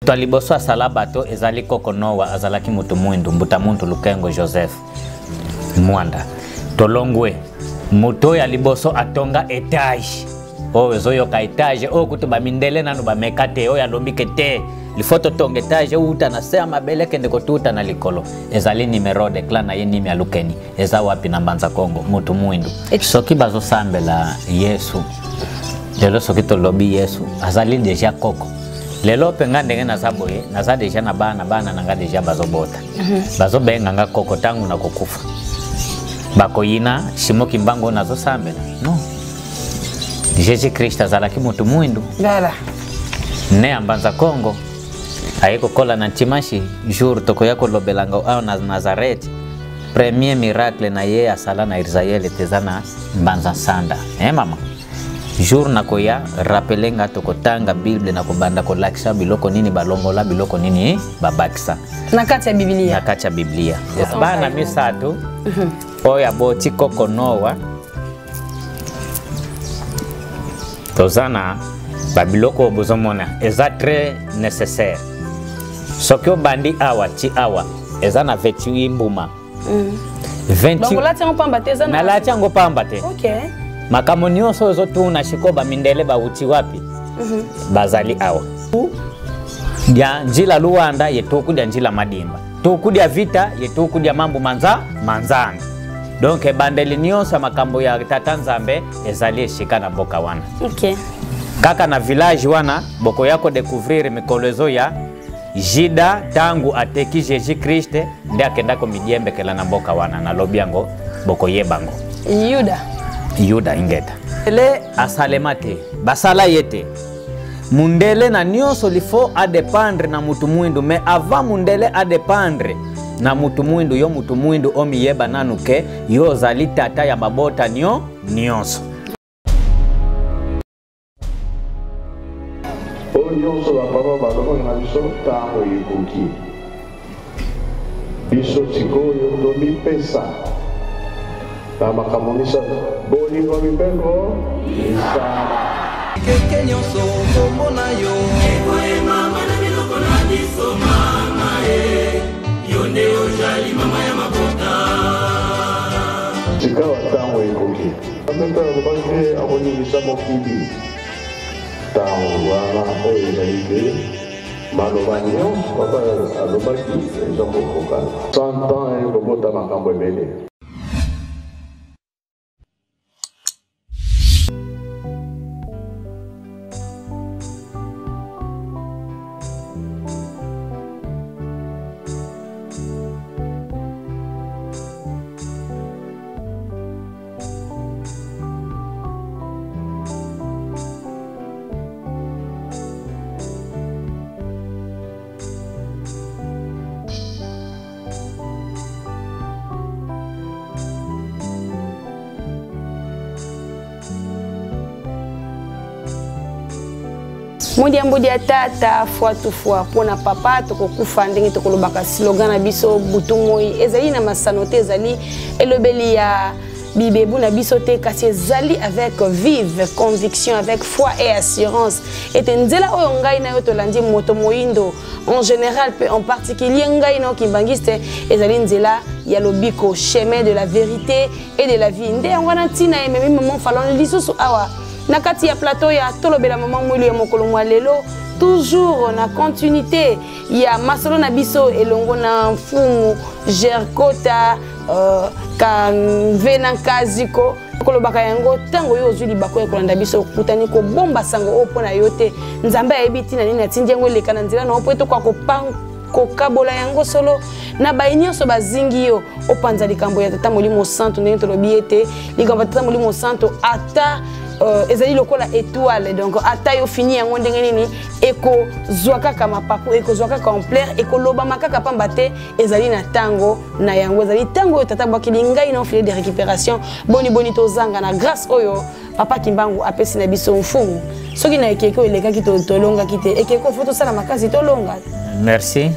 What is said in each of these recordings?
Moto ya liboso asala bato ezali koko Noa, azalaki moto mwindu, mbuta muntu Lukengo Joseph Mwanda. Tolongwe moto ya liboso atonga etage oyo ezoyoka etage oyo kutu bamindele nanu bameka te, oyo alobi ke te lifo totonga etage euta na se ya mabele kende kotuta na likolo. Ezali Nimerode, clan na ye Nimi Alukeni, eza wapi? Na Mbanza Kongo, moto mwindu. Soki bazosambela Yesu lelo, soki tolobi Yesu azali deja koko lelo mpe nga ndenge naza boye, naza deja na bana, bana na nga deja bazobota, bazobenga nga koko. Ntango nakokufa bakoyina Simon Kimbangu oyo nazosambela? Non, Jésus Christ azalaki moto mwindu. Voilà. Ne ya Mbanza Kongo, aye kokola na Ntimashi. Jour tokoya kolobela ngo awa na Nazareth, premier miracle na ye asala na Israel ete eza na Mbanza Nsanda. Eh mama, jour nakoya rapele nga, tokotanga Bible na kobanda kolakisa biloko nini balongola, biloko nini babakisa na kati ya Biblia. Na kati ya Biblia. Bana misato oyo aboti koko Noa, toza na babiloko oyo bozomona eza très nécessaire. Soki obandi awa ti awa, eza na 28 mbuma. 28. Donc olati yango pamba te, eza na Nalati yango pamba te. Makambo nyonso oyo ozotuna sikoyo, bamindele bawuti wapi? Bazali awa dia njila luwanda ye tokudya njila madimba, tokudya vita ye tokudya mambu manza manzambe. Donc ebandeli nyonso ya makambo ya tata Nzambe ezali esika na mboka wana. Kaka na village wana bokoya kodécouvrir mikolo ezoya Jida ntango ateki Jésus Christ nde akenda komidiembekela na mboka wana. Nalobi yango, bokoyeba yango. Yuda. Yuda, ingeta. Ele asalema te, basala ye te. Mundele na nyonso lifo adépendre na mutu mwindu, mais avant mundele adépendre na mutu mwindu, yo mutu mwindu omiyeba nanu ke yo ozali tata ya mabota nyo nyonso. Oyo nyonso bapapa balobaki na biso, ntango ekoki. Biso sikoyo tomipesa na makambo misato: bolingo, mibeko, misala. Keke nyonso kombo na yo ekoyemama na biloko na biso. Mama e, yo nde ozali mama ya mabota. Sikawa ntango ekoki. Nzambe mpe alobaki te akoningisa mokili. Ntango wana oyo ezali te, maloba nyonso papa alobaki eza kokokana. 100 ans ekobota makambo ebele. Mudia mbudia tata foi tu foi mpona papa tokokufa, ndenge tokolobaka slogan na biso butu moi. Ezali na masano te, ezali elobeli ya bibebu na biso te, kasi ezali avec vive conviction, avec foi et assurance ete nzela oyo ngai na yo tolandi, moto moyindo en général mpe en particulier ngai na okimbangiste, ezali nzela ya lobiko, chemin de la vérité et de la vie. Nde yango wana ntina ememi maman Falon lisusu awa na kati ya plateau ya Tolobela Mama Mwilu ya mokolo mwa lelo, toujours na continuité ya masolo na biso elongo na mfumu Gerkota Kanvena Nkaziko. Kolobaka yango, ntango yo ozwi libako ya kolanda biso, okutani kobomba sango oyo mpo na yo te. Nzambe ayebi ntina nini atindi yango eleka na nzela na yo mpo etokoka kokabola yango solo na baye nyonso bazingi yo. Opanza likambo ya Tata Molimo Santo, ndenge tolobi ete likambo ya Tata Molimo Santo ata ezali lokola étoile. Donc ata yo fini yango ndenge nini, ekozwa kaka mapapu, ekozwa kaka ampleur, ekolobama kaka pamba te ezali na ntango na yango. Ezali ntango oyo tata abwakeli ngai na filet de récupération. Boni boni tozanga na grâce oyo papa Kimbangu apesi na biso? Mfumu, soki na ekeke oyo elekaki tolongaki te, ekeke ofo tosala makasi tolonga. Merci.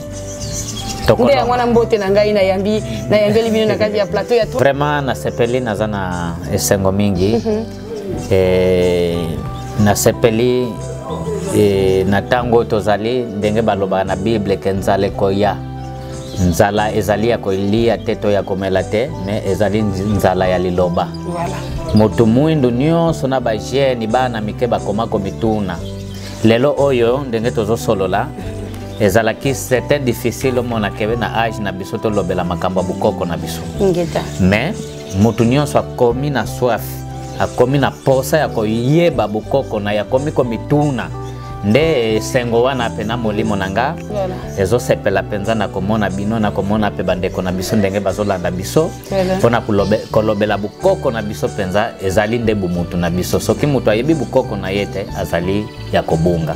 Nde yango wana mbote na ngai nayambi, nayambeli bino na kati ya plateau ya Vraiment nasepeli, naza na esengo mingi. Nasepeli. E, na ntango oyo tozali, ndenge balobaka na Bible ke nzala ekoya. Nzala ezali ya kolia te to ya komela te, me ezali nzala ya liloba. Voilà. Moto mwindu nyonso na bajeni bana mike bakoma komituna lelo oyo ndenge tozosolola, ezalaki c'était difficile omona kebe na age na biso tolobela makambo ya bokoko na biso. Ingeta. Mais moto nyonso akomi na soif, akomi na posa ya koyeba bokoko na ye, akomi komituna. Nde esengo wana mpe na molimo na nga ezosepela mpenza na komona bino, na komona mpe bandeko na biso ndenge bazolanda biso mpona kolobela bokoko na biso. Mpenza ezali nde bumutu na biso. Soki moto ayebi bokoko na ye te, azali ya kobunga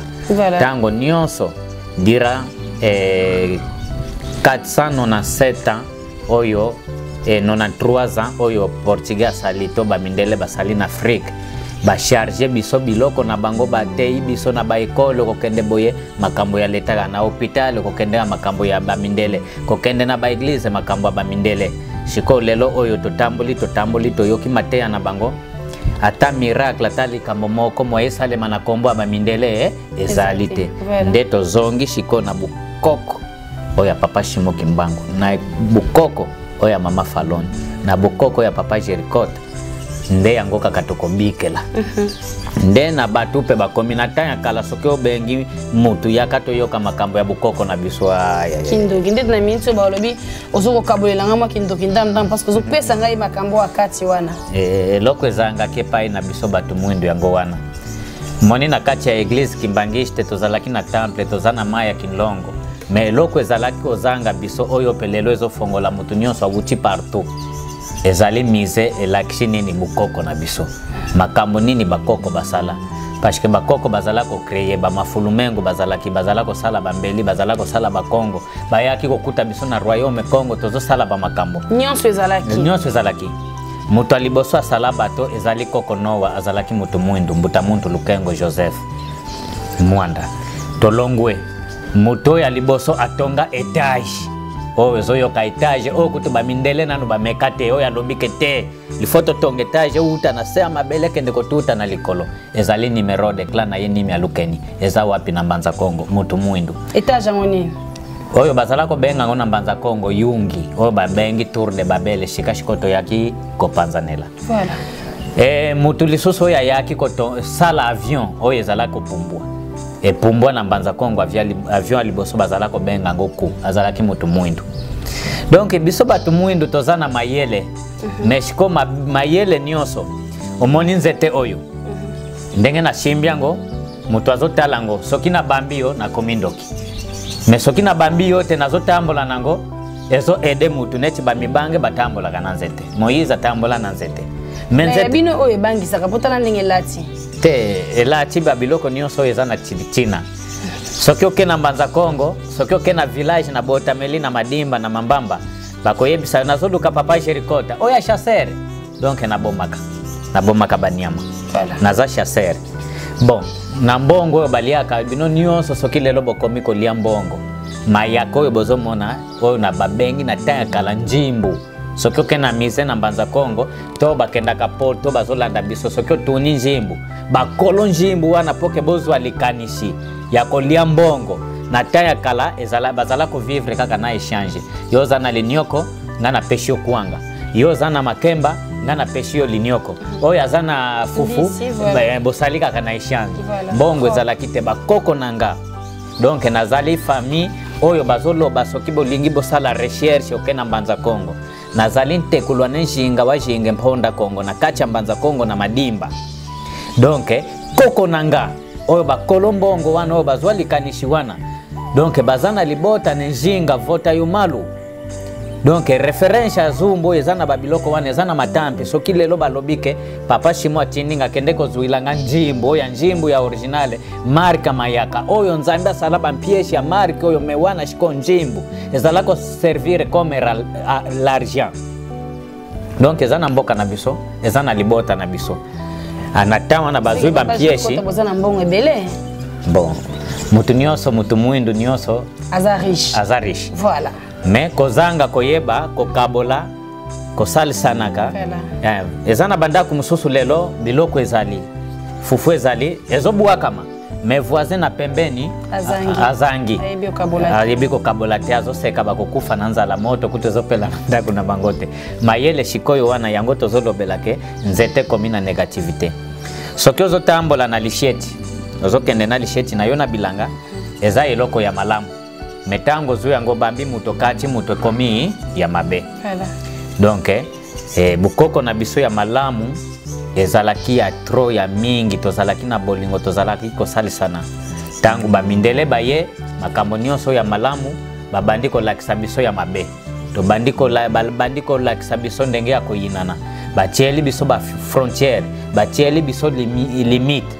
ntango nyonso. Dira 497 ans oyo, 93 ans oyo Portugais asali to bamindele basali na Afrique, bacharge biso biloko na bango, batei biso na baekole, kokende boye makambo ya leta, na hôpital kokende ya makambo ya bamindele, kokende na baeglize makambo ya bamindele. Sikoyo lelo oyo totamboli, totamboli, toyoki mateya na bango, ata miracle, ata likambo moko moye esalema na nkombo ya bamindele ezali te. Nde tozongi sikoyo na bokoko oyo ya papa Shimo Kimbangu, na bokoko oyo ya mama Falone, na bokoko ya papa Jericot. Nde yango kaka tokobikela. Nde na bato mpe bakomi na temps ya kala, soki obengi mutu, yaka toyoka makambo ya bokoko na biso. Ay, ay, ay. Kindoki nde na miniti oyo balobi ozokokabolela ngai mwa kindoki ndamndam, parce que ozopesa ngai makambo ya kati wana. Eloko ezangaki epai na biso bato mwindu yango wana. Moni na kati ya église kimbangiste tozalaki na temple, toza na mai ya Kinlongo, me eloko ezalaki kozanga biso oyo mpe lelo ezofongola motu nyonso awuti partout ezali musée. Elakisi nini bokoko na biso, makambo nini bakoko basala, parce que bakoko bazala kocréer bamafulumengo, bazalaki bazala kosala bambeli, bazala kosala bakongo. Bayaki kokuta biso na royaume Congo tozosala bamakambo. Nyonso ezalaki. Nyonso ezalaki. Moto ya liboso asala bato ezali koko Noa, azalaki moto mwindu, mbuta muntu Lukengo Joseph Mwanda. Tolongwe, moto oyo ya liboso atonga étage oyo ezoyoka, étage oyo kutu bamindele nanu bameka te, oyo alobi ke te, lifo totonga étage euta na se ya mabele kende kotuta na likolo, ezali Nimerode, clan na ye nimi alukeni eza wapi? Na Mbanza Kongo, moto mwindu. Étage yango nini? Oyo bazala kobenga yango na Mbanza Kongo yungi, oyo babengi tour de Babele. Shikashiko toyaki kopanzanela. Mutu lisusu oyo ayaki kosala avion oyo ezala kopumbwa, epumbwa na Mbanza Kongo, avion ya liboso bazala kobenga yango ku, azalaki mutu mwindu. Donc biso bato mwindu toza na mayele. Mais siko mayele nyonso, omoni nzete oyo ndenge nasimbi yango, moto azotala yango, soki nabambi yo nakomi ndoki, mais soki nabambi yo te, nazotambola nango, ezo aider mutu neti bamibange batambolaka na nzete. Moïse atambola na nzete, me na ya nzete bino oyo ebangisaka, mpo tala ndenge elati. Te, elati babiloko nyonso oyo eza na ntina. Soki oke na Mbanza Kongo, soki oke na village na Botameli, na Madimba, na Mambamba, bakoyebisa yo, nazoluka papa Jericota oyo ya chasseur. Donc nabomaka banyama. Naza chasseur. Bon, na mbongo oyo baliaka bino nyonso, soki lelo bokomi kolia mbongo, mayaka oyo bozomona oyo na babengi na temps ya kala njimbu. Soki oke na musée na Mbanza Kongo to bakendaka poto bazolanda biso, soki otuni njimbu, bakolo njimbu wana, mpo ke bozwa likanisi ya kolia mbongo na temps ya kala, ezala bazala kovivre kaka na échange. Yo oza na linioko, nga napesi yo kwanga. Yo oza na makemba, nga napesi yo linioko. Oyo aza na fufu. Mbisi, voilà. Bosali kaka na échange. Mbongo ezalaki te. Bakoko na nga, donc nazali famille oyo bazoloba, soki bolingi bosala recherche, oke na Mbanza Kongo, nazali ntekulwa ne njinga wa jinge mponda Kongo na kati ya Mbanza Kongo na Madimba. Donc koko na nga oyo bakolo mbongo wana oyo bazwa likanisi wana, donc baza na libota ne njinga vota yumalu. Donc référence ya zumbu oyo eza na babiloko wana, eza na matampe. Soki lelo balobi ke papa Shimo atindi nga kende kozwilanga njimbu oyo ya njimbu ya originale marke mayaka oyo Nzambe asala bampieshe ya marke oyo, me wana shiko njimbu ezala koservir comme l'argent. Donc eza na mboka na biso, eza na libota na biso. Na temps wana bazwi bampieshe. Boza na mbongo ebele. Bon, mutu nyonso, mutu mwindu nyonso aza riche. Aza riche. Voilà. Me kozanga koyeba kokabola, kosalisanaka. Eza na bandako mosusu lelo biloko ezali, fufu ezali, ezobwakama. Mais voisin na pembeni Azangi. Azangi. Ayebi kokabola te. Ayebi kokabola te, azoseka, bakokufa na nzala, moto kutu ezopela na ndako na bango te. Mayele sikoyo wana yango tozolobela ke nzete ekomi na négativité. Soki ozotambola na lisheti, ozokende na lisheti na yo na bilanga, eza eloko ya malamu, me ntango ozwi yango, bambi moto kati, moto ekomi ya mabe. Voilà. Donc bokoko na biso ya malamu ezalaki ya trop, ya mingi. Tozalaki na bolingo, tozalaki kosalisana. Ntango bamindele baye, makambo nyonso ya malamu babandi kolakisa biso ya mabe. Babandi kolakisa biso ndenge ya koyinana, batieli biso bafrontière, batieli biso limite,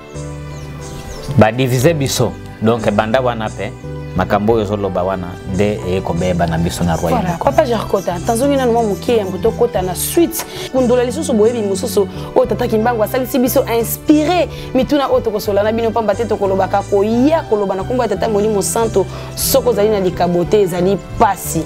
badiviser biso. Donc banda wana mpe makambo oyo ozoloba wana nde eye kobeba na biso na royaume. Voilà, papa Jarkota, tazongi nanu mwa moke yambo tokɔta na suite. Kundola lisusu boyebi mosusu oyo tata Kimbangu asalisi biso, inspiré mituna oyo tokosola na bino, pamba te tokolobaka koya koloba na nkombo ya tata Molimo Santo, soki ozali na likabo te, ezali pasi.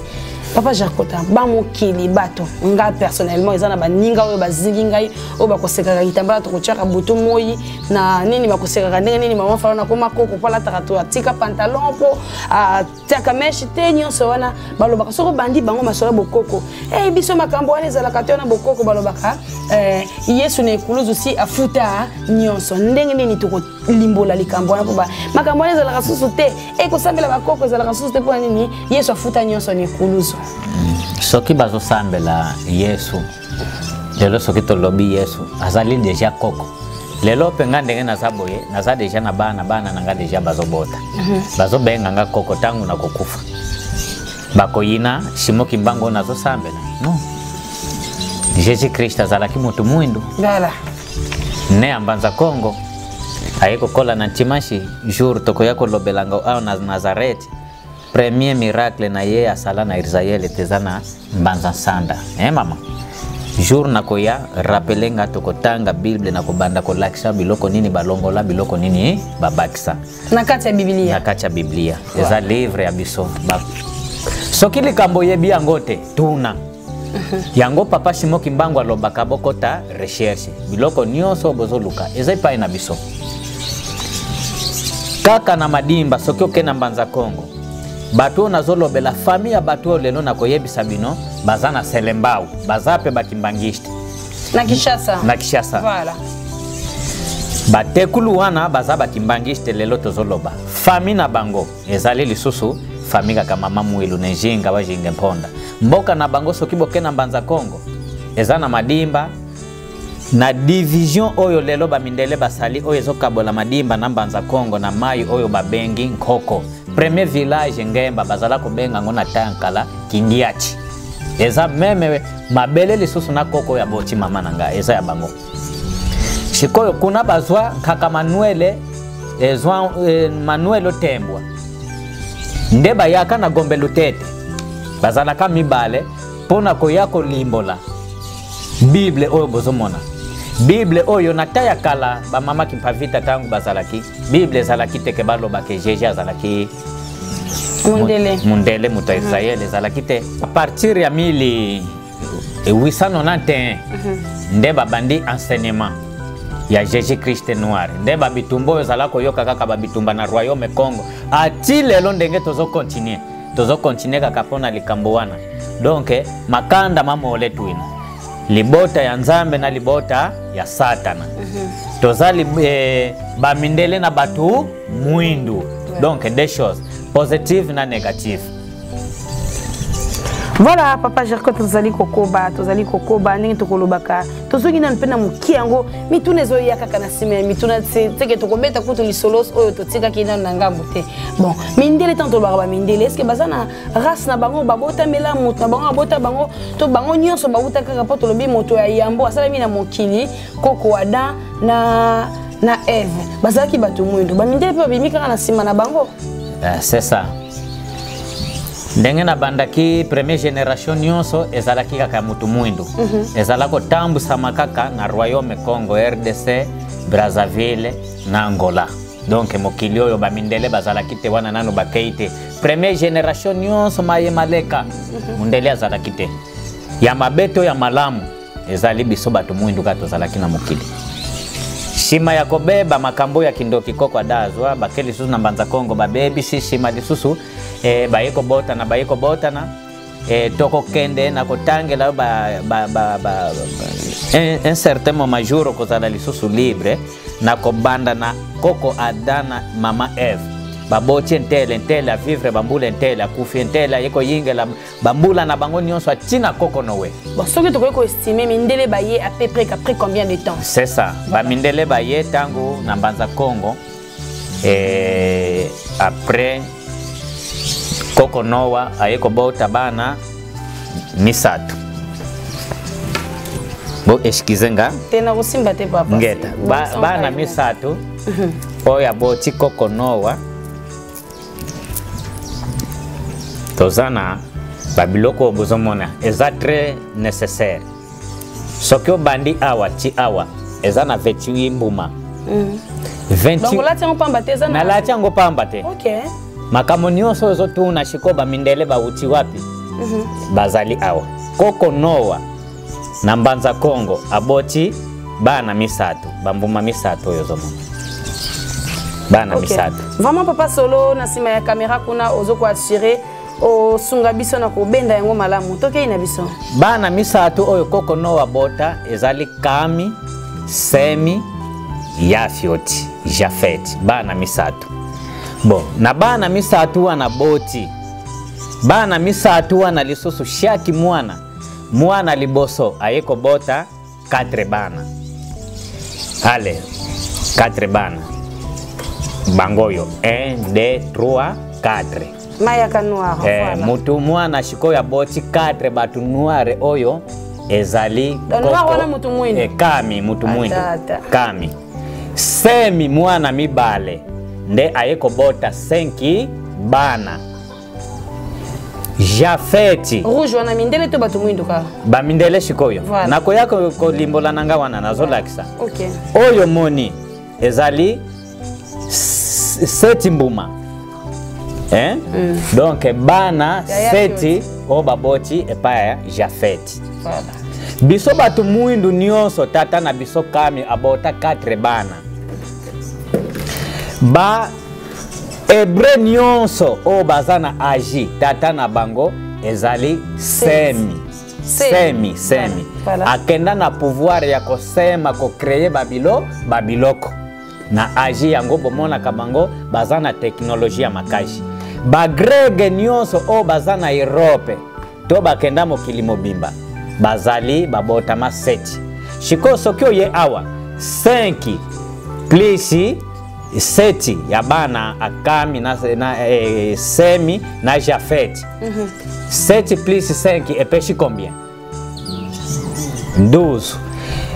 Papa Jarkota, bamokili bato, nga personnellement eza na baninga oyo bazingi ngai, oyo bakosekaka kitambala tokotiaka butu moi na nini, bakosekaka ndenge nini mama Falo nakoma koko mpo alataka to atika pantalon mpo atiaka mèche te. Nyonso wana balobaka soki obandi bango masolo ya bokoko. Hey, biso makambo wana ezalaka te. Wana bokoko balobaka Yesu na ekuluzu si afuta nyonso. Ndenge nini tokolimbola likambo wana? Mpo makambo wana ezalaka susu te, ekosambela bakoko ezalaka susu te. Mpona nini? Yesu afuta nyonso na ekuluzu. Soki bazosambela Yesu lelo, soki tolobi Yesu azali déjà koko lelo mpe, nga ndenge naza boye, naza déjà na bana, bana na nga déjà bazobota, bazobenga nga koko. Ntango nakokufa, bakoyina Simo Kimbangu oyo nazosambela? Non. Jésus Christ azalaki motu mwindu. Voilà. Ne ya Mbanza Kongo, aye kokola na Ntimashi. Jour tokoya kolobelanga awa na Nazareth, premier miracle na ye asala na Israel eza na Mbanza Nsanda. Mama, jour nakoya rappeler nga, tokotanga Bible na kobanda kolakisa biloko nini balongola, biloko nini babakisa na kati ya Biblia. Na kati ya Biblia, eza livre ya biso. Soki likambo oyebi yango te, tuna yango. Papa Simo Kimbangu alobaka bokota recherche. Biloko nyonso oyo bozoluka eza epai na biso kaka na Madimba. Soki okei na Mbanza Kongo, bato oyo nazolobela, famille ya bato oyo lelo nakoyebisa bino, baza na Selembau, baza mpe bakimbangiste. Na Kinshasa. Na Kinshasa. Voilà. Batekulu wana baza bakimbangiste. Lelo tozoloba famille na bango ezali lisusu famille kaka mama Mwilu na Njinga bajinga Mponda. Mboka na bango, soki boke na Mbanza Kongo, eza na Madimba, na division oyo lelo bamindele basali, oyo ezokabola Madimba na Mbanza Kongo na mai oyo babengi Nkoko. Premier village Ngemba, bazala kobenga yango na ta ya nkala Kingiachi. Eza même mabele lisusu na koko ya boti mama na ngai, eza ya bango. Sikoyo kuna bazwa kaka Manuele, ezwa Manuel Otembwa nde bayaka na Gombe Lutete, bazalaka mibale mpo na koya kolimbola Bible oyo bozomona. Bible oyo na ta ya kala, bamama Kimpavita ntango bazalaki, Bible ezalaki te ke balobaka Jésus azalaki mundele. Mundele, moto ya Israel, ezalaki te. À partir ya 1891 nde babandi enseignement ya Jésus Christ noir, nde babitumba oyo ezala koyoka kaka babitumba na royaume Congo ati lelo. Ndenge tozocontinuer, tozocontinuer kaka mpona likambo wana. Donc makanda mamole twina libota ya Nzambe na libota ya Satana. Toza bamindele na bato mwindu. Donc des choses positives na négative. Voilà, papa Jerko, tozali kokoba, tozali kokoba ndenge tokolobaka. Tozongi nanu mpe na moki yango, mituna ezoya kaka na nsima ya mituna teke tokobeta kutu lisolo oyo totikaki nanu na ngambo te. Bon, mindele, ntango tolobaka bamindele, est-ce baza na race na bango babotamela, moto na bango abota bango, to bango nyonso bauta kaka? Mpo tolobi moto ya yambo asalami na mokili, koko Adam na Eve, bazalaki bato mwindo. Bamindele mpe babimi kaka na nsima na bango. C'est ça, ndenge nabandaki, première génération nyonso ezalaki kaka ya motu mwindu. Ezala kotambwisama kaka na royaume Congo, RDC, Brazzaville na Angola. Donc mokili oyo bamindele bazalaki te wana, nano bakei te. Première génération nyonso maye maleka, mundele azalaki te. Ya mabe to ya malamu, ezali biso bato mwindu kaka tozalaki na mokili. Nsima ya kobeba makambo ya kindoki, koko ada azwa bake lisusu na Mbanza Kongo, babebisi nsima lisusu baye kobotana, baye kobotana. Tokokende na kotangela ba, ba, ba, ba, un certain moment, jour okozala lisusu libre, na kobanda na koko Ada na mama Eve. Baboti ntele ntele, avivre bambula ntele, akufi ntele, aye koyingela bambula na bango nyonso atina koko Noe. Bon, soki tokoki koestime, mindele baye à peu près après combien de temps? C'est ça. Bamindele baye ntango na Mbanza Congo, après koko Noa aye kobota bana misato. Bo excuse nga. Te, na kosimba te, papa. Ngeta bana misato oyo aboti koko Noa, toza na babiloko oyo bozomona, eza très nécessaire. Soki obandi awa ti awa, eza na 28 mbuma. Donc olati yango pamba te, eza na Nalati yango pamba te. Makambo nyonso oyo ozotuna sikoyo, bamindele bauti wapi? Bazali awa. Koko Noa na Mbanza Kongo aboti bana misato, bambuma misato oyo ozomona, bana misato. Vraiment, papa Solo, na nsima ya caméra kuna ozo koassure, osunga biso na kobenda yango malamu. Tokei na biso. Bana misato oyo koko Noa bota ezali Kami, Semi, Yafioti, Jafeti, bana misato. Bon, na bana misato wana boti bana misato wana lisusu, chaque mwana, mwana liboso aye kobota 4 bana. Ale 4 bana bango oyo: 1, 2, 3, 4. Mayaka noir. Voilà. Mutu mwana sikoyo aboti 4 bato noir oyo ezali Donc, noir wana mutu mwindu. Kami mutu mwindu. Ata, ata. Kami, Semi mwana mibale nde aye kobota 5 bana. Jafeti. Rouge wana mindele to bato mwindu kaka? Bamindele sikoyo. Voilà. Nakoya kolimbola na nga wana, nazolakisa. Oyo moni ezali seti mbuma, eh? Donc bana Ya seti oyo baboti epai ya Jafeti. Voilà. Biso bato mwindu nyonso, tata na biso Kami abota 4 bana. Ba hébreu nyonso oyo baza na Asie, tata na bango ezali Semi. Semi, Semi. Voilà. Akenda na pouvoir ya kosema, kocréer babilo babiloko na Asie. Yango bomonaka bango baza na technologie ya makasi. Bagrege nyonso oyo baza na Europe to bakenda mokili mobimba, bazali babotama seti. Sikoyo soki oye awa, 5 plus 7 ya bana Akami na Semi na Jafeti, 7 plus 5 epesi combien? 12.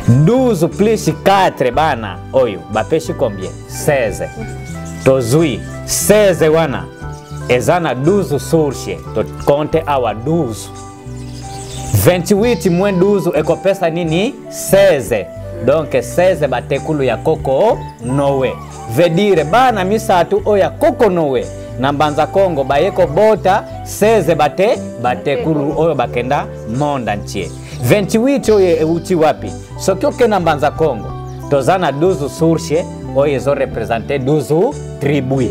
12 plus 4 bana oyo bapesi combien? 16. Tozwi 16 wana, eza na 12 source. Tokonte awa 12. 28 moins 12 ekopesa nini? 16. Donc 16 batekulu ya koko Noe. Veut dire bana misato oyo ya koko Noe na Mbanza Kongo baye kobota 16 batekulu oyo bakenda monde entier. 28 oyo euti wapi? Soki okenda Mbanza Kongo, toza na 12 source oyo ezorepresente 12 tribu.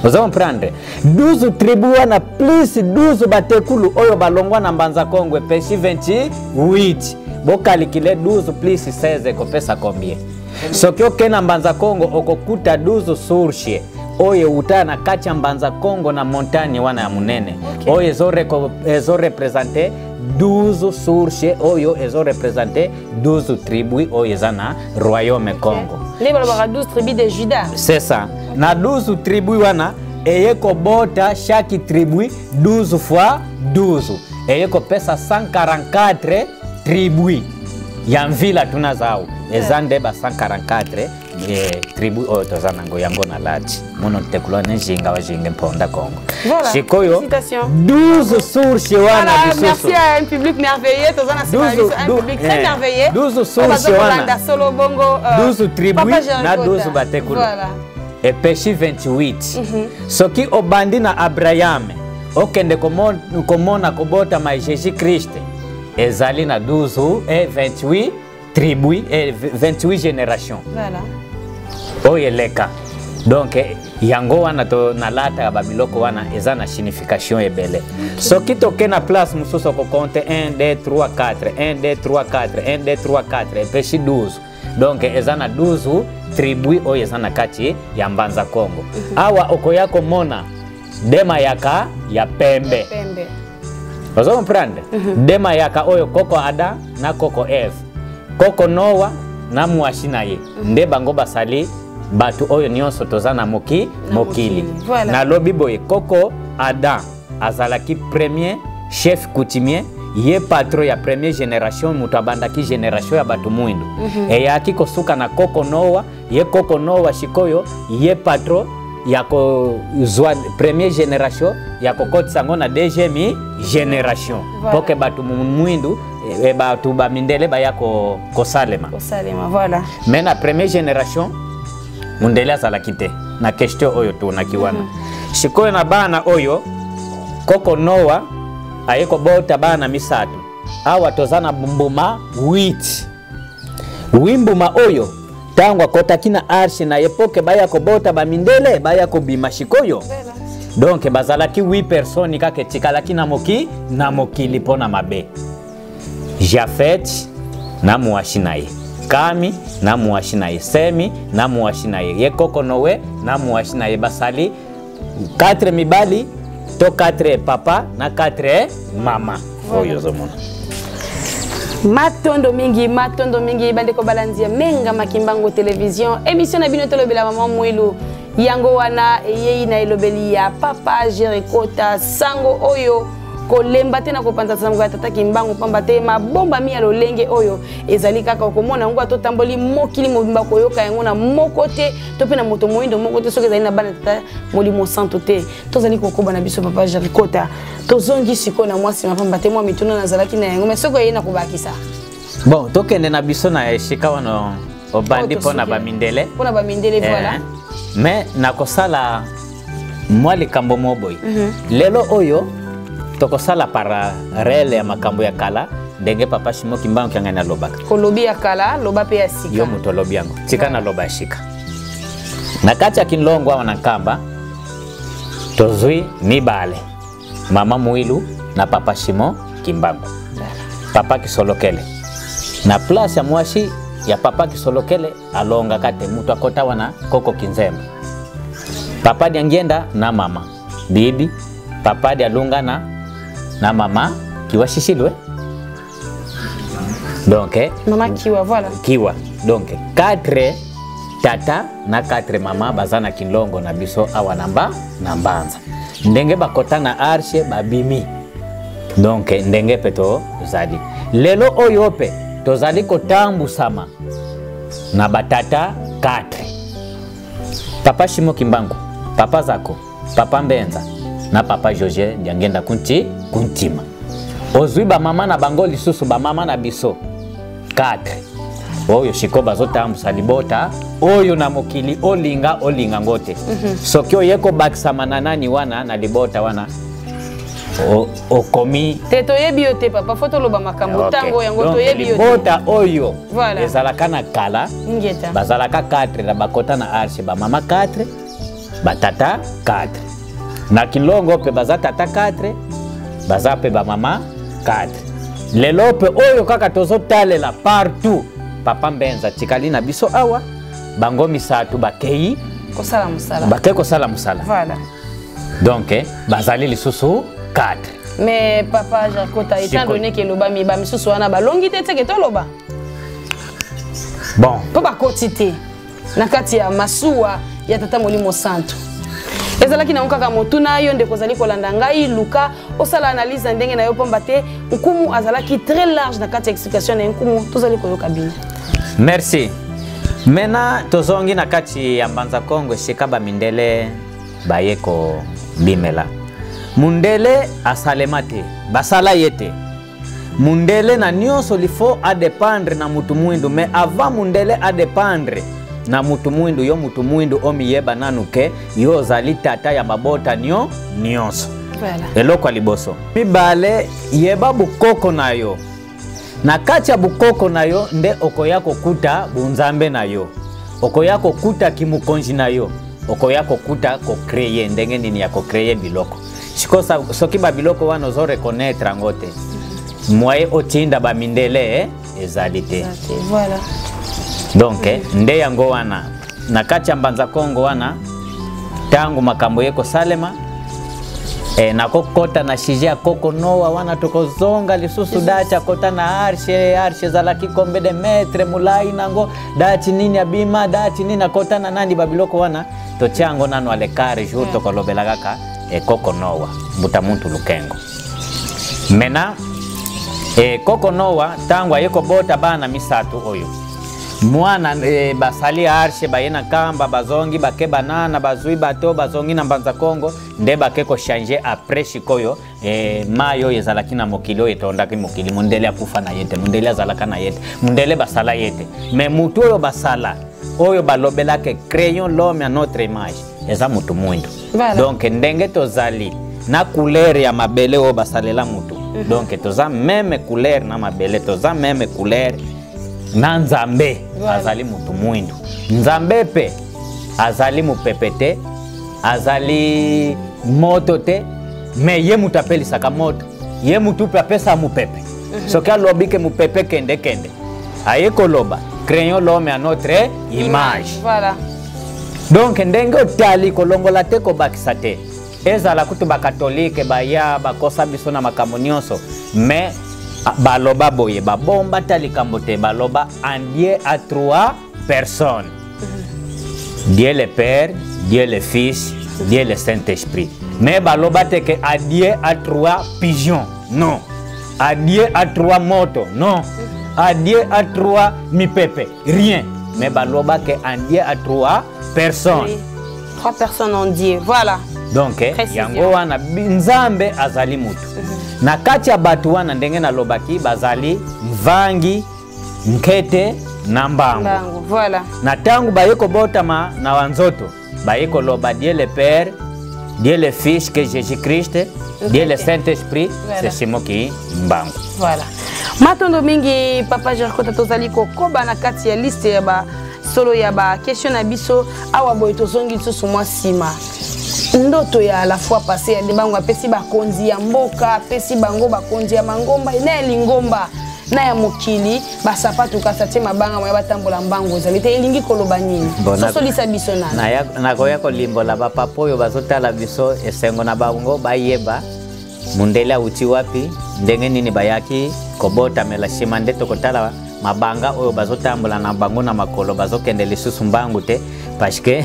Oza comprendre? 12 tribu wana plus 12 batekulu oyo balongwa na Mbanza Kongo epesi 28. Bokalikile, 12 plus 16 ekopesa combien? Soki okende na Mbanza Kongo, okokuta 12 source oyo euta na kati ya Mbanza Kongo na montagne wana ya monene, oyo ezorepresente 12 source, oyo ezorepresente 12 tribu oyo eza na royaume Congo. Nde balobaka 12 tribus de Juda. C'est ça. Na 12 tribu wana eye kobota chaque tribu 12 fois 12, eye kopesa 144 tribu ya mvila. Tuna zao eza nde ba 144 tribu oyo toza nango. Yango na lati muno ntekula ne jinga wa jinga mponda Kongo. Voilà. Sikoyo Félicitations. 12 source wana Voilà, lisusu. merci à un public merveilleux. Toza na nsima na biso un public très merveilleux. 12 source wana. Solo bongo. 12 tribu Papa Jerry na Kota. 12 batekulu epesi 28. Soki obandi na Abraham, okende komona kobotama Jésus Christ, ezali na 12 e 28. tribu, 28 génération. Voilà. Oyo eleka. Donc yango wana to nalataka babiloko wana eza na signification ebele. Soki toke na place mosusu okokonte 1 2 3 4 1 2 3 4 1 2 3 4 epesi 12. Donc eza na 12 tribu oyo eza na kati ya Mbanza Kongo. Awa okoya komona dema yaka ya pembe. Pembe. Ozo comprendre? Dema yaka oyo koko Ada na koko Eve. Koko Noah na mwasi na ye. Nde bango basali bato oyo nyonso toza na moki mokili. Voilà. Nalobi boye koko Adam azalaki premier chef coutumier, ye patron ya première génération, moto abandaki génération ya bato mwindu. Eyaki kosuka na koko Noah, ye koko Noah sikoyo ye patron ya kozwa première génération ya kokotisa yango na deuxième génération. Voilà. Po ke bato mwindu, bato bamindele baya kosalema. Kosalema, voilà. Mais na première génération mundele azalaki te na question oyo tunaki wana. Sikoyo na bana oyo koko Noah aye kobota bana misato. Awa toza na mbuma 8. Wimbuma oyo tango akotaki na arche na epoke baya kobota bamindele baya kobima sikoyo. Donc bazalaki 8 personnes kaka etikalaki na moki na mokili mpo na mabe. Jafet na mwasi na ye, Kami na mwasi na ye, Semi na mwasi na ye, ye koko Noe na mwasi na ye, basali 4 mibali to 4 papa na 4 mama. Oyo ozomona. Matondo mingi, matondo mingi bandeko balandi ya Menga Makimbangu Télévision, émission na bino tolobela mama Mwilu. Yango wana eyei na elobeli ya papa Jerikota sango oyo kolemba te na kopanza sango ya tata Kimbangu, pamba te mabomba mi ya lolenge oyo ezali kaka okomona yango atotamboli mokili mobimba koyoka yango na moko te to pe na moto moyindo moko te soki ezali na bana tata Molimo Santo te. Tozali kokoba na biso papa Jerikota, tozongi sikoyo na mwasi mapamba te mwa mituna nazalaki na yango, mais soki oyei na kobakisa. Bon, tokende na biso na esika wana obandi Oyo mpo na tosuki. bamindele. Mpo na bamindele, voilà. Mais nakosala mwa likambo mo boye. Lelo oyo tokosala parallèle ya makambo ya kala ndenge papa Simon Kimbangu Kiangani alobaka. Kolobi ya kala, loba pe ya sika. Yo moto olobi yango. Tika na loba ya sika. Na kati ya Kinlongo awa na Nkamba tozwi mibale, mama Mwilu na papa Simon Kimbangu. Papa Kisolokele na place ya mwasi ya papa Kisolokele alongaka te, moto akota wana koko Kinzemba. Papa Diangienda na mama bibi, papa Dialunga na mama Kiwa Shishilwe. Donc, mama Kiwa, voilà. Kiwa. Donc 4 tata na 4 mama baza na Kinlongo na biso awa na mba na Mbanza. Ndenge bakota na arche babimi. Donc ndenge pe tozali. Lelo oyo pe tozali kotambusama na batata 4. Papa Simon Kimbangu, papa Zako, papa Mbenza na papa George Diangienda kunti kuntima. Ozwi ba mama na bango lisusu ba mama na biso 4. Oyo siko bazotambusa libota oyo na mokili olinga olinga ngote. Soki oye kobakisama na nani wana na libota wana okomi te toyebi yo te papa, fo toloba makambo tango yango Donc, toyebi yo te. libota oyo Voilà. ezalaka na kala, Ngeta. bazalaka 4 na bakota na arche, ba mama 4, ba tata 4. Na Kinlongo pe baza tata 4, baza pe ba mama 4. Lelo pe oyo kaka tozotalela partout, papa Mbenza tikali na biso awa, bango misato bakei kosala mosala. Bakei kosala mosala. Voilà. Donc, bazali lisusu 4. Mais papa Jakota, étant Sikoyo. donné que loba mi ba misusu wana balongi te teke toloba. Bon. Po bakoti te na kati ya masuwa ya tata Molimo Santo. Ezalaki na kaka motuna yo ndeko ozali kolanda ngai, luka osala analyse na ndenge na yo pamba te nkumu azalaki très large na kati ya explication na ye, nkumu tozali koyoka bino. Merci. Maintenant tozongi na kati ya Mbanza Kongo esika ba mindele baye kobimela. Mundele asalema te, basala ye te. Mundele na nyonso il faut a dépendre na mutu mwindu, mais avant mundele a dépendre na mutu mwindu, yo mutu mwindu omiyeba nanu ke yo ozali tata ya mabota nyonso. Voilà. Eloko ya liboso. Mibale, yeba bukoko na yo. Na kati ya bokoko na yo nde okoya kokuta bunzambe na yo, okoya kokuta kimukonzi na yo, okoya kokuta kocréer ndenge nini ya kocréer biloko. Sikoyo soki babiloko wana ozo reconnaître yango te, moye otinda bamindele ezali te. Voilà. Donc nde yango wana na kati ya Mbanza Kongo wana, ntango makambo ye kosalema, nakokɔta na sujet ya koko Noa wana, tokozonga lisusu. Dati akɔta na arche, arche ezalaki combien de mètre molai nango, dati nini abima, dati nini akɔta na nani, babiloko wana totia yango nano à l'écart. Jour tokolobela kaka koko Noa, mbuta muntu Lukengo. Maintenant, koko Noa ntango aye kobota bana misato oyo mwana, basali arche, baye na Nkamba, bazongi, bake banana, bazwi bato, bazongi na Mbanza Kongo, nde bake kochanger. Après sikoyo, mai oyo ezalaki na mokili oyo etondaki mokili, mondele akufa na ye te, mondele azalaka na ye te, mondele basala ye te. Mais mutu oyo basala, oyo balobelaka "créons l'homme à notre image", eza mutu mwindu. Voilà. Donc ndenge tozali na couleur ya mabele oyo basalela mutu, donc toza même couleur na mabele, toza même couleur na Nzambe. Voilà. Azali mutu mwindu. Nzambe mpe azali mopepe te, azali moto te, mais ye mutu apelisaka moto, ye mutu mpe apesa mopepe. Soki alobi ke mopepe kende, kende, aye koloba "créons l'homme à notre image". Voilà. Donc ndenge otali, kolongola te, kobakisa te. Ezala kutu bakatolike baya bakosa biso na makambo nyonso, mais baloba boye, babomba ta likambo te, baloba en Dieu à trois personnes: Dieu le Père, Dieu le Fils, Dieu le Saint-Esprit. Mais baloba te ke à Dieu à trois pigeons, non, à Dieu à trois moto, non, à Dieu à trois mipepe, rien. Mais baloba ke en Dieu à trois personnes. Oui. Trois personnes en Dieu. Voilà. Donc Précision. yango wana Nzambe azali mutu. Na kati ya bato wana, ndenge nalobaki, bazali Mvangi, Nkete na Mbangu. Mbangu. Voilà. Na ntango baye kobotama na wanzoto, baye koloba Dieu le Père, Dieu le Fils, que Jésus Christ, Dieu le Saint-Esprit. Voilà. C'est Simon Kimbangu. Voilà. Matondo mingi, papa Jerkota. Tozali kokoba na kati ya liste ya ba solo ya ba question na biso awa. Boye tozongi lisusu mwa nsima. Ndoto ya la fois passée ya bango, apesi bakonzi ya mboka, apesi bango bakonzi ya mangomba na ya lingomba na ya mokili basapatu, kasi atie mabanga, moya batambola mbangu ezali te. Elingi koloba nini? Bon, Sosolisa biso nani. Nakoya kolimbola bapapa oyo bazotala biso, esengo na bango bayeba mundele awuti wapi, ndenge nini bayaki kobotamela. Nsima nde tokotala mabanga oyo bazotambola na bango na makolo, bazokende lisusu mbangu te parce que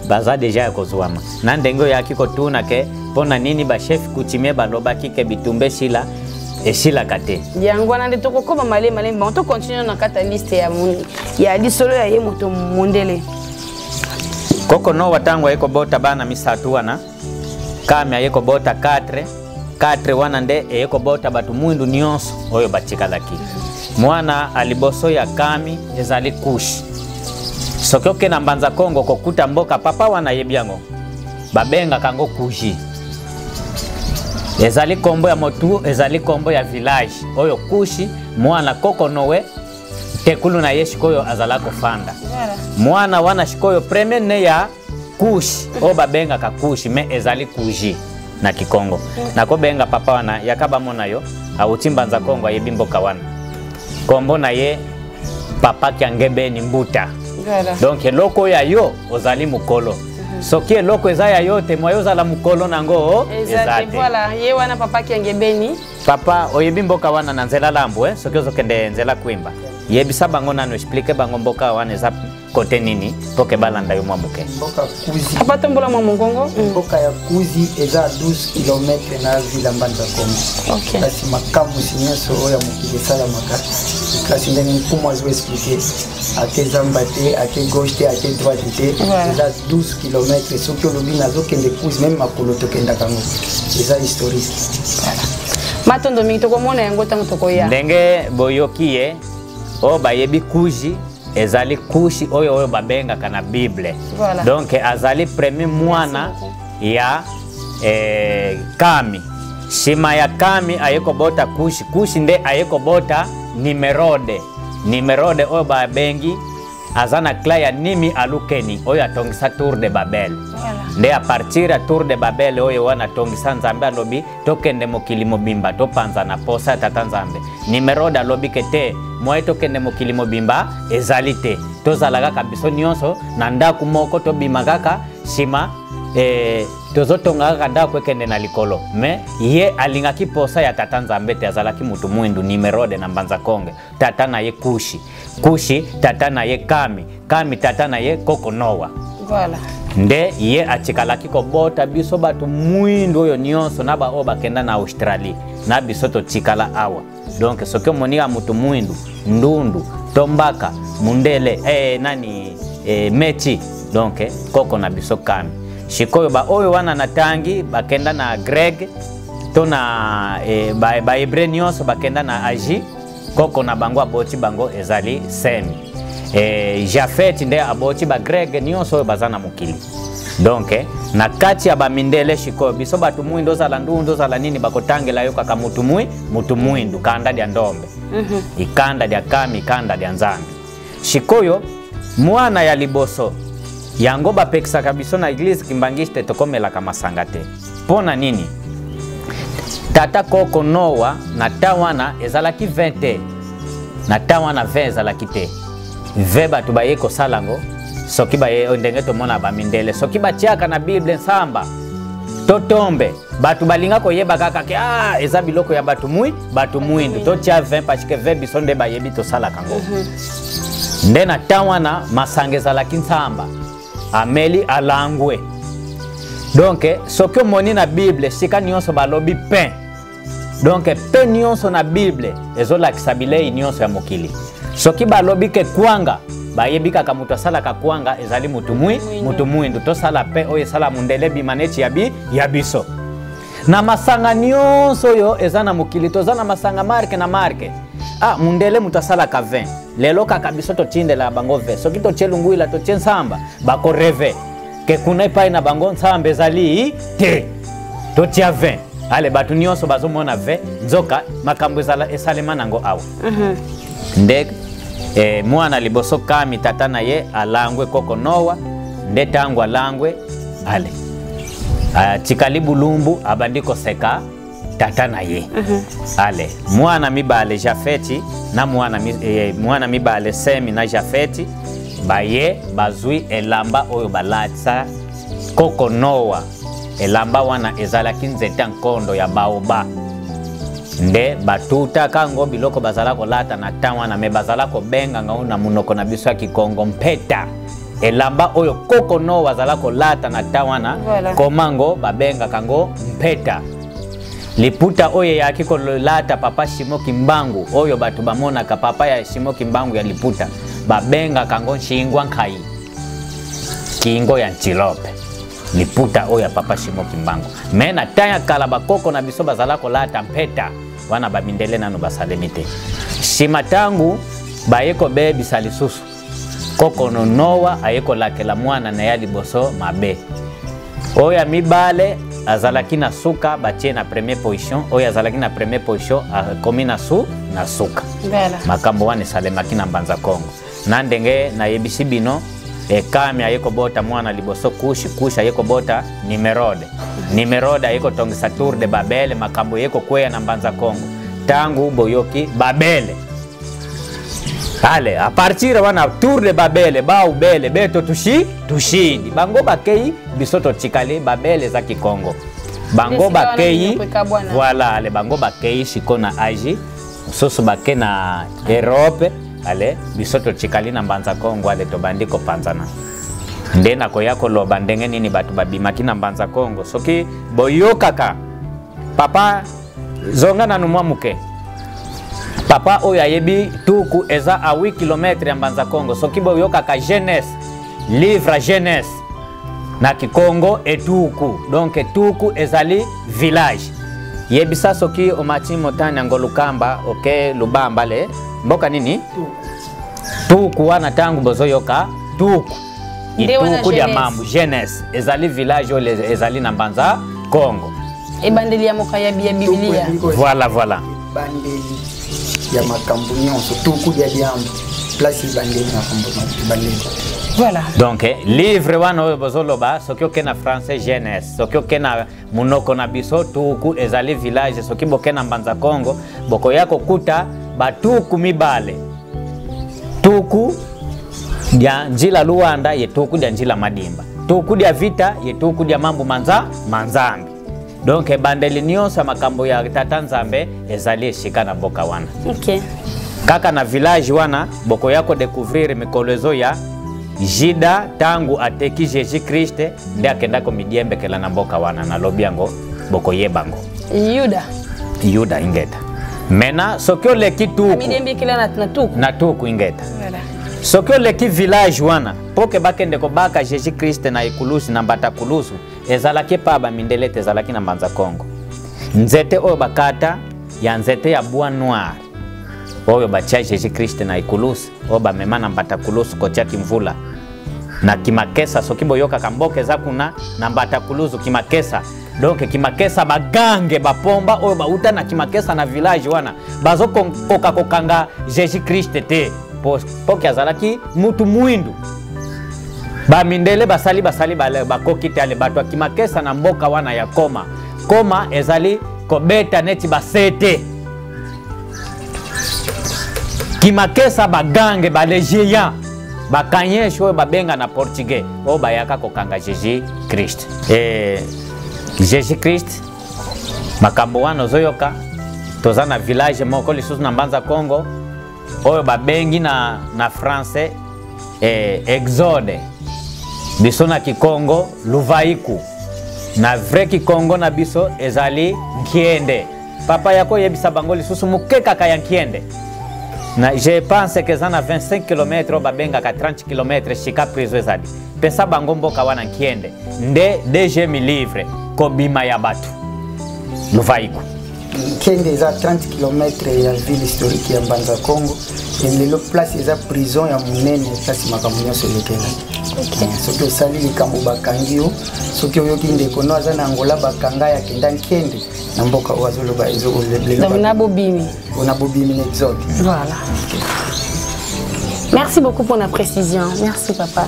baza déjà ya kozwama. Na ndenge oyaki kotuna ke mpo na nini bachef coutumier balobaki ke bitumba esila, esilaka te. Yango wana nde tokokóma malemi malemi. Bango tocontinue na kati ya liste ya lisolo ya ye moto mondele. Koko Noa ntango aye kobota bana misato wana, Kami aye kobota 4 4 wana nde eye kobota bato mwindu nyonso oyo batikalaki. Mwana aliboso ya Kami ezali Kushi. Soki oke na Mbanza Kongo, kokuta mboka papa wana ayebi yango, babengaka yango Kuji. Ezali kombo ya motu, ezali kombo ya village oyo Kushi, mwana koko Noe, tekulu na ye sikoyo azala kofanda. Mwana wana sikoyo premier né ya Kushi, oyo babengaka Kushi, mais ezali Kuji na Kikongo. Nakobenga papa wana yaka bamona yo, awuti Mbanza Kongo, ayebi mboka wana. Kombo na ye papa Kiangebeni Mbuta. Donc eloko oyo ya yo, ozali mokolo. Soki eloko eza ya yo te, moyo ozala mokolo nango eza eza te. te. Voilà, ye wana papa Kiangebeni. Papa, oyebi mboka wana na nzela Lambu, eh? Soki ozokende nzela Kwimba, yebisa bango nano, explique bango mboka wana eza kote nini, mpo ke balanda yo mwa moke. Mboka Kuzi. Papa, tombola mwa mongongo. Mboka ya Kuzi eza 12 km na ville Mbanza Kongo. Kasi makamwisi nyonso oyo ya mokili esalamaka, kasi ndenge nkumu azo expliquer, ake zamba te, ake gauche te, ake droite te. Eza 12 km. Soki olobi nazokende Kuzi, même makolo tokendaka yango, eza historique. Matondo mingi, tokomona yango ntango tokoya. Ndenge boyoki ye, oyo bayebi Kuji, ezali Kushi oyo babengaka na Bible. Donc azali premier mwana ya Kami. Nsima ya Kami aye kobota Kushi. Kushi nde aye kobota Nimerode. Nimerode oyo babengi aza na clan ya Nimi Alukeni oyo atongisa Tour de Babel. Voilà. Nde a partir ya Tour de Babel oyo wana atongisa, Nzambe alobi tokende mokili mobimba, topanza na posa ya tata Nzambe. Nimerode alobi ke te, moye tokende mokili mobimba ezali te, tozala kaka biso nyonso na ndako moko, tobima kaka nsima tozotonga kaka ndako ekende na likolo. Me ye alingaki posa ya tata Nzambe te, azalaki mutu mwindu. Nimerode na Mbanza Konge, tata na ye Kushi, Kushi tata na ye Kami, Kami tata na ye koko Noa. Voilà. Nde ye atikalaki kobota biso bato mwindu oyo nyonso na baoyo bakenda na Australie, na biso totikala awa. Donc soki omoni ya mutu mwindu, ndundu tombaka mundele nani meti, donc koko na biso Kami. Sikoyo baoyo wana na tangi bakenda na Greg to na ba Hébreu nyonso bakenda na Agie, koko na bango aboti bango ezali Semi. Jafet nde aboti bagrege nyonso oyo baza na mokili. Donc na kati ya bamindele sikoyo biso bato mwindu, ozala ndundu, ozala nini, bakotangela yo kaka mutu mwindu, kanda lya ndombe, ikanda lya Kami, ikanda lya Nzambe. Sikoyo mwana ya liboso yango bapekisaka biso na église kimbangiste tokomelaka masanga te. Mpo na nini? Tata koko Noa na ta wana ezalaki 20 te, na ta wana 20 ezalaki te. Ve bato baye kosala yango soki baye ndenge tomona bamindele, soki batiaka na Bible nsamba to tombe, bato balinga koyeba kaka ke ah, eza biloko ya bato mwindu, totia 20 parce que 20 biso nde bayebi tosalaka yango. Nde na ta wana masanga ezalaki nsamba, ameli alangwe. Donc soki omoni na Bible esika nyonso balobi pain, donc pain nyonso na Bible ezolakisa bilei nyonso ya mokili. Soki balobi ke kwanga, bayebi kaka moto asalaka kwanga ezali mutu mwindu, tosala pain oyo esala mundele bima neti ya biso. Na masanga nyonso oyo eza na mokili, toza na masanga marque na marque. Ah, mundele moto asalaka vin. Lelo kaka biso totindela bango vin, soki totie lungwila, totie nsamba, bakorêver ke kuna epai na bango nsamba ezali te, totia vin. Ale bato nyonso bazomona vin, nzoka makambo ezala esalema nango awa. Nde mwana liboso Kami, tata na ye alangwe, koko Noa. Nde ntango alangwe, ale atikali bulumbu, abandi koseka tata na ye. Ale mwana mibale Jafeti na mwana mibale Semi na Jafeti baye bazwi elamba oyo balatisa koko Noa. Elamba wana ezalaki nzete ya nkondo ya baoba, nde batutaka yango biloko bazala kolata na temps wana, me bazala kobenga yango na monoko na biso ya Kikongo mpeta. Elamba oyo koko Noa azala kolata na temps wana, Voilà. komango babengaka yango mpeta. Liputa oyo eyaki kolata papa Shimo Kimbangu, oyo bato bamonaka papa ya Shimo Kimbangu ya liputa, babengaka yango nshingwa nkai, kingo ya ntilope, liputa oyo ya papa Shimo Kimbangu. Me na temps ya kala bakoko na biso bazala kolata mpeta wana, bamindele nano basalemi te. Nsima ntango baye kobebisa lisusu, koko Noa aye kolakela mwana na ye ya liboso mabe. Oyo ya mibale azalaki na suka, batie na première position. Oyo azalaki na première position akomi na suka. Voilà. Makambo wana esalemaki na Mbanza Kongo. Na ndenge nayebisi bino, Kami aye kobota mwana liboso Kushi, Kushi aye kobota Nimerode, Nimerode aye kotongisa Tour de Babele. Makambo ye kokweya na Mbanza Kongo ntango boyoki Babele. Ale à partir wana Tour de Babele, baubele beto tushi tushidi, bango bakei, biso totikali. Babele eza Kikongo. Bango Esika wana bakei minoko ekabwana. Voilà, ale bango bakei siko na Asie, mosusu bake na Europe. Ale biso totikali na Mbanza Kongo. Ale tobandi kopanzana. Nde nakoya koloba ndenge nini bato babimaki na Mbanza Kongo. Soki boyokaka papa, zonga nanu mwa moke, papa oyo ayebi tuku eza a 8 km ya Mbanza Kongo. Soki boyokaka Genèse, livre ya Genèse na Kikongo etuku, donc etuku ezali village. Yebisa soki omati montagne yango Lukamba, oke Lubamba, le mboka nini tuku wana, ntango bozoyoka tuku, Nde wana ituku dia Genèse. mambu Genèse ezali village oyo ezali na Mbanza Kongo. Ebandeli ya moka ya Biblia. Voilà. Ebandeli ya makambo nyonso, tuku dia diambo, place ebandeli makambo ebandeli. Voilà. Donc livre wana oyo bozoloba, soki oke na français jeunesse, soki oke na munoko na biso tuku ezali village, soki boke na Mbanza Kongo bokoya kokuta batuku mibale, tuku dia njila Luanda ye tuku dia njila Madimba, tuku dia vita ye tuku dia mambu manza manzambi. Donc ebandeli nyonso ya makambo ya tata Nzambe ezali esika na mboka wana. Okay. Kaka na village wana bokoya kodécouvrir mikolo ezoya Jida tangu ateki Jésus Christ nde akenda komidiembekela na mboka wana, nalobi yango bokoyeba ngo. Yuda. Yuda ingeta. Mena soki oleki tuku. Midiembekela na tuku. Na tuku ingeta. Voilà. Soki oleki village wana poke bakende kobaka Jésus Christ na ekulusu na mbata kulusu ezalaki pa ba mindele te, ezalaki na Mbanza Kongo. Nzete oyo bakata ya nzete ya bois noir oyo batia Jésus Christ na ekulusu, oyo bamema na mbata kulusu kotia kimvula na kimakesa. Soki boyokaka mboka eza kuna na mbata kulusu kimakesa, donc kimakesa bagange bapomba oyo bauta na kimakesa na village wana bazokoka kokanga Jésus Christ te poke azalaki mutu mwindu. Bamindele basali basali bakoki te, ale bato ya kimakesa na mboka wana ya koma koma ezali kobeta neti basete. Kimakesa bagange balegeya bakanyeshe oyo babenga na portugais oyo bayaka kokanga Jésus Christ. Jésus Christ makambo wana ozoyoka, toza na village moko lisusu na Mbanza Kongo oyo babengi na français Exode, biso na Kikongo Luvaiku, na vrai Kikongo na biso ezali Nkiende. Papa yako yebisa bango lisusu moke kaka ya Nkiende. Na, je pense que eza na 25 km oyo babengaka 30 km shika prison ezali. Pesa bango mboka wana Nkiende nde deuxième livre kobima ya bato Luvaiku. Nkiende eza 30 km ya ville historique ya Mbanza Kongo. Lelo place eza prison ya monene, place makambo nyonso elekela. Soki osali likambo bakangi yo, soki oyoki ndeko no aza na Angola bakanga ya kenda Nkiende na mboka oyo azoloba Donc na bobimi. Na bobimi na exode. Voilà. Merci beaucoup pour la précision. Merci papa.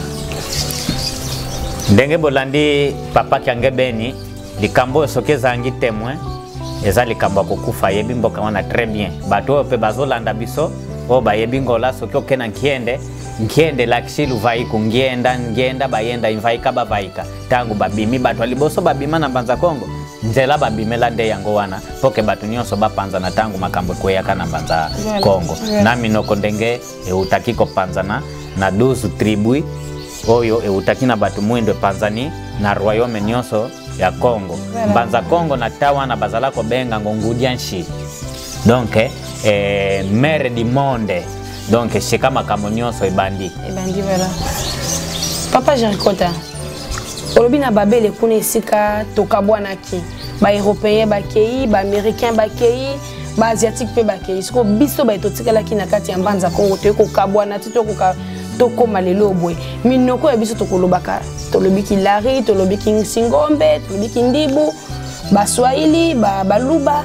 Ndenge bolandi papa Kiangebeni, likambo soki ezangi témoin eza likambo ya kokufa, ayebi mboka wana très bien. Bato oyo mpe bazolanda biso oyo bayebi Ngola, soki oke na Nkiende, Nkiende lakisi Luvaiku, ngienda ngienda bayenda invaika bavaika. Tangu babimi bato ya liboso babima na Mbanza Kongo, nzela babimela nde yango wana poke bato nyonso bapanzana tangu makambo ekweyaka na Mbanza Kongo. Na minoko ndenge eutaki kopanzana na 12 tribu oyo eutaki na bato mwindo epanzani na royaume nyonso ya Kongo. Mbanza Kongo na tawana bazala kobenga ngo Ngudianshi. Donc mère du monde. Donc shika makambo nyonso ebandi. Ebandi voilà. Papa Jerikota, olobi na Babele kuna esika tokabwanaki, ba européen bakei, ba américain bakei, ba asiatique pe bakei. Siko biso ba totikalaki na kati ya Mbanza Kongo toyei kokabwana ti tokoka tokóma lelo boye. Minoko ya biso tokolobaka, tolobiki Lari, tolobiki Singombe, tolobiki Ndibu, Baswahili, Baluba.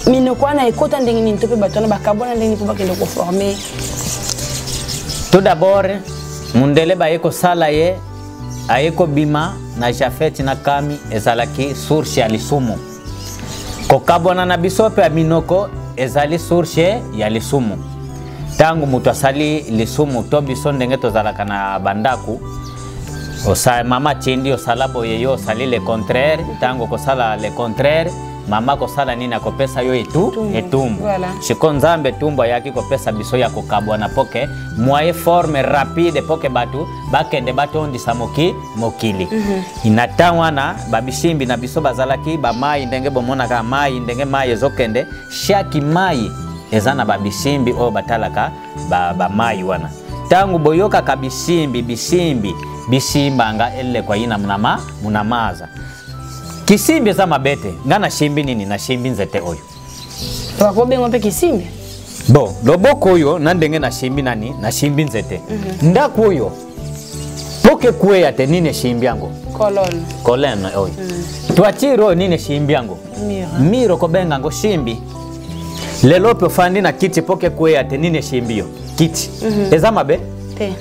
Minoko wana ekota ndenge nini to pe bato wana bakabwana ndenge nini mpo bakende koforme? Tout d'abord mundele baye kosala ye aye kobima na Jafet na Kami ezalaki source ya lisumu. Kokabwana na biso pe ya minoko ezali source ya lisumu. Tangu moto asali lisumu to biso ndenge tozalaka na bandaku, osa mama tindi osala boye yo osali le contraire, tangu kosala le contraire mama kosala nini akopesa yo etumbu. Voilà. Siko Nzambe tumbo ayaki kopesa biso ya kokabwana poke moye forme rapide poke batu bakende batondisa mokili. Ina wana babisimbi na biso bazalaki ba mai ndenge bomonaka mai ndenge mai ezokende, chaque mai eza na babisimbi oyo batalaka ba mai wana. Tangu boyokaka bisimbi bisimbi bisimbanga elekwa yina munamaza. Kisimbi eza mabete, nga na shimbi nini? Na shimbi nzete oyo. Bakobenga mpe kisimbi? Bon, loboko oyo na ndenge na shimbi nani? Na shimbi nzete. Ndako oyo poke kweya te nini shimbi yango? Colonne. Colonne oyo. Toiture oyo nini shimbi yango? Miro. Miro kobenga ngo shimbi. Lelo mpe ofandi na kiti mpo kekweya te, nini esimbi yo? Kiti. Eza mabe? Te.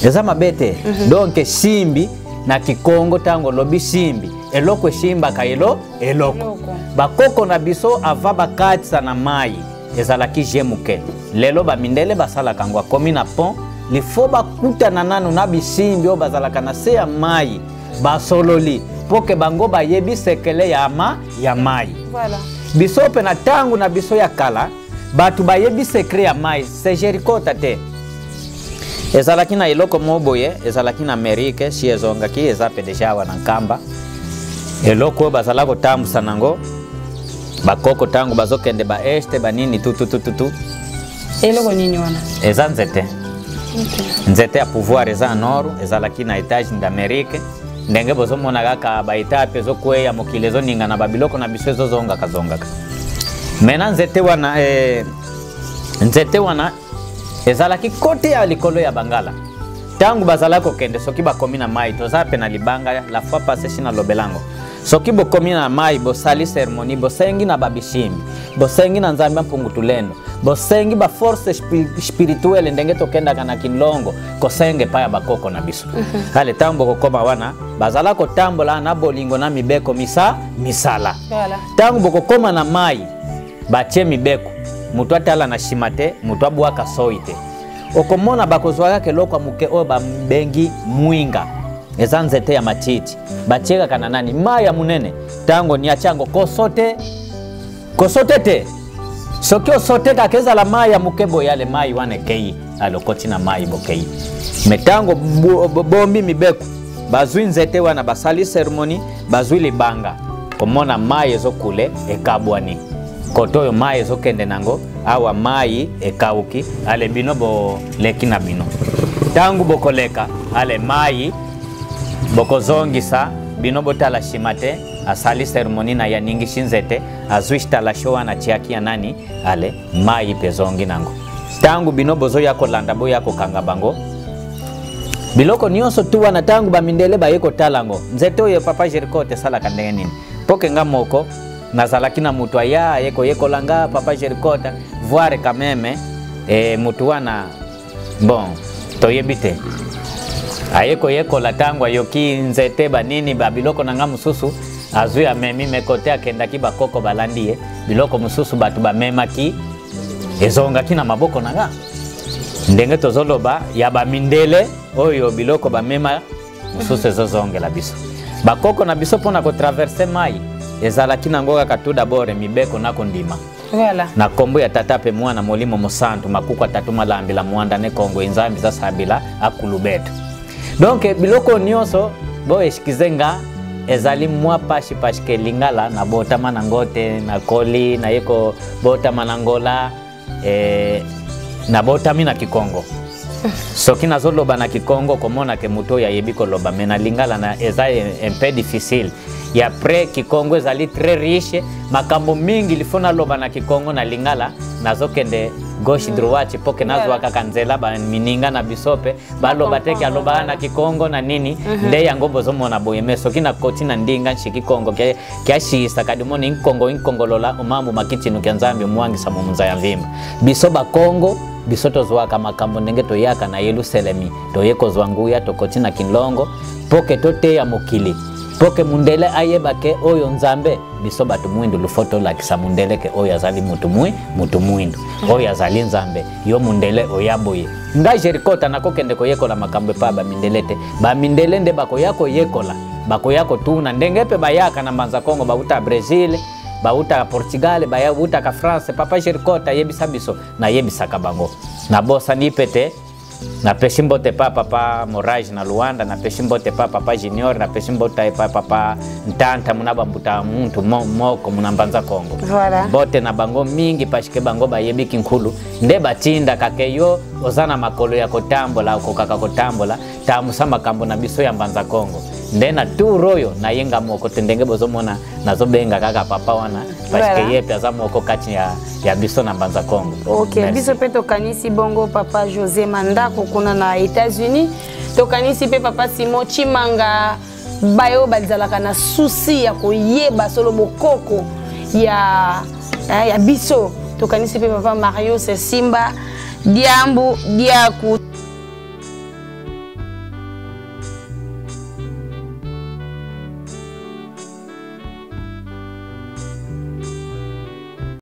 Eza mabe te. Donc simbi na kikongo, ntango olobi simbi, eloko esimbaka eloko. Bakoko na biso ava bakatisa na mai, ezalaki je moke. Lelo bamindele basalaka yango, akomi na pont, lifo bakutana nanu na bisimbi oyo bazalaka na se ya mai, basololi mpo ke bango bayebi sekele ya ma ya mai. Voilà. Biso mpe na ntango na biso ya kala, bato bayebi sekre ya mai, se Jerikota te. Ezalaki na eloko moko boye, ezalaki na Amerike, si ezongaki, eza mpe deja awa na Nkamba. Eloko oyo bazala kotambusa nango bakoko ntango bazokende ba este banini tututututu. Eloko nini wana? Eza nzete. Nzete ya pouvoir, eza en or, ezalaki na États-Unis d'Amérique. Ndenge bozomona kaka baetape ezokweya, mokili ezoningana, babiloko na biso ezozongaka zongaka. Mena nzete wana, nzete wana ezalaki kote ya likolo ya bangala. Ntango bazalaki kokende, soki bakomi na mai, toza pe na libanga, la fois passée si nalobelango, soki bokomi na mai, bosali cérémonie, bosengi na babishimbi, bosengi na Nzambe mpungu tulendo, bosengi baforce spirituelle, ndenge tokendaka na kinlongo kosenga epai ya bakoko na biso. Ale ntango bokokoma wana, bazala kotambola na bolingo na mibeko misala. Voilà. Ntango bokokoma na mai, batie mibeko, moto atala na nsima te, moto abwaka soi te. Okomona bakozwa kaka eloko ya moke oyo babengi mwinga, eza nzete ya matiti, batie kaka na nani mai ya monene. Ntango niatia yango, kosote kosote te. Soki osote kaka, ezala mai ya moke boye, ale mai wana ekei, ale okoti na mai, bokei. Me ntango bombi mibeko, bazwi nzete wana, basali cérémonie, bazwi libanga, komona mai ezokule, ekabwani kote oyo mai ezokende nango awa, mai ekauki, ale bino boleki na bino. Ntango bokoleka, ale mai bokozongisa bino, botala nsima te. Asali cérémonie na ya ningisi nzete, azwi talasho wana, atiaki ya nani, ale mai mpe ezongi nango. Ntango bino bozoya kolanda, boya kokanga bango biloko nyonso tu wana. Ntango bamindele baye kotala yango, nzete oyo, papa Jeriko, esalaka ndenge nini? Mpo ke nga moko nazalaki na moto aya aye koyekola nga, papa Jerikota, voir quand même, motu wana, bon, toyebi te, aye koyekola. Ntango ayoki nzete banini babiloko na nga mosusu, azwi, amemi mekote, akendaki, bakoko balandi ye, biloko mosusu bato bamemaki ezongaki na maboko na nga. Ndenge tozoloba ya bamindele oyo, biloko bamema mosusu ezozongela biso. Bakoko na biso, mpona kotraverser mai, ezalaki nango kaka tout d'abord mibeko na kondima. Voilà. Na kombo ya Tata mpe Mwana Molimo Mosantu, makuku atatu malambila mwanda ne Kongo inzambi zasabila akulu betu. Donc biloko nyonso, bo excuser nga, ezali mwa pashi pashi ke lingala nabotama nango te, nakoli, naye kobotama na Ngola, nabotami na kikongo. Soki nazoloba na kikongo, komona ke moto oyo ayebi koloba, me na lingala na eza un peu difficile. Ya après kikongo ezali très riche, makambo mingi lifo naloba na kikongo, na lingala nazokende gauche droite mpo ke nazwa kaka nzela. Bamininga na biso mpe baloba te ke alobaka na kikongo na nini. Nde yango bozomona boye. Me soki nakoti na ndinga nshiki kongo kiashiyisa kadi moni nkongo inkongolola omambu makitinu kya Nzambe omwangisa mumunza ya mvimba. Biso bakongo, biso tozwaka makambo ndenge toyaka na Yelusalemi, toye kozwa nguya, tokoti na kinlongo mpo ke toteya mokili, mpo ke mundele ayeba ke oyo Nzambe. Biso bato mwindu, lufo tolakisa mundele ke oyo azali mutu mwindu, oyo azali Nzambe. Yo mundele oya boye, nga Jerikota nakokende koyekola makambo epai ya bamindele te. Bamindele nde bakoya koyekola, bakoya kotuna ndenge mpe bayaka na Mbanza Kongo, bauta Brésil, bautaka Portugal, bautaka France. Papa Jerikota ayebisa biso, nayebisaka bango, nabosani mpe te. Napesi mbote pa papa Morage na Luanda, napesi mbote pa papa Junior, napesi mbote pa papa Ntanta muna bambuta muntu moko muna Mbanza Kongo. Voilà. Mbote na bango mingi parce bango bayebi kinkulu nde batindaka ke yo oza na makolo ya kotambola, okokaka kotambola, tambusa makambo na biso ya Mbanza Kongo. Nde na tour oyo nayenga moko te, ndenge bozomona nazobenga kaka papa wana parce que Voilà. ye mpe aza moko kati ya biso na Mbanza Kongo. Ok. Merci. Biso mpe tokanisi bongo papa José Mandako kuna na États-Unis, tokanisi mpe papa Simon Chimanga, bayo bazalaka na souci ya koyeba solo bokoko ya biso. Tokanisi mpe papa Marius Simba Diambu Diaku.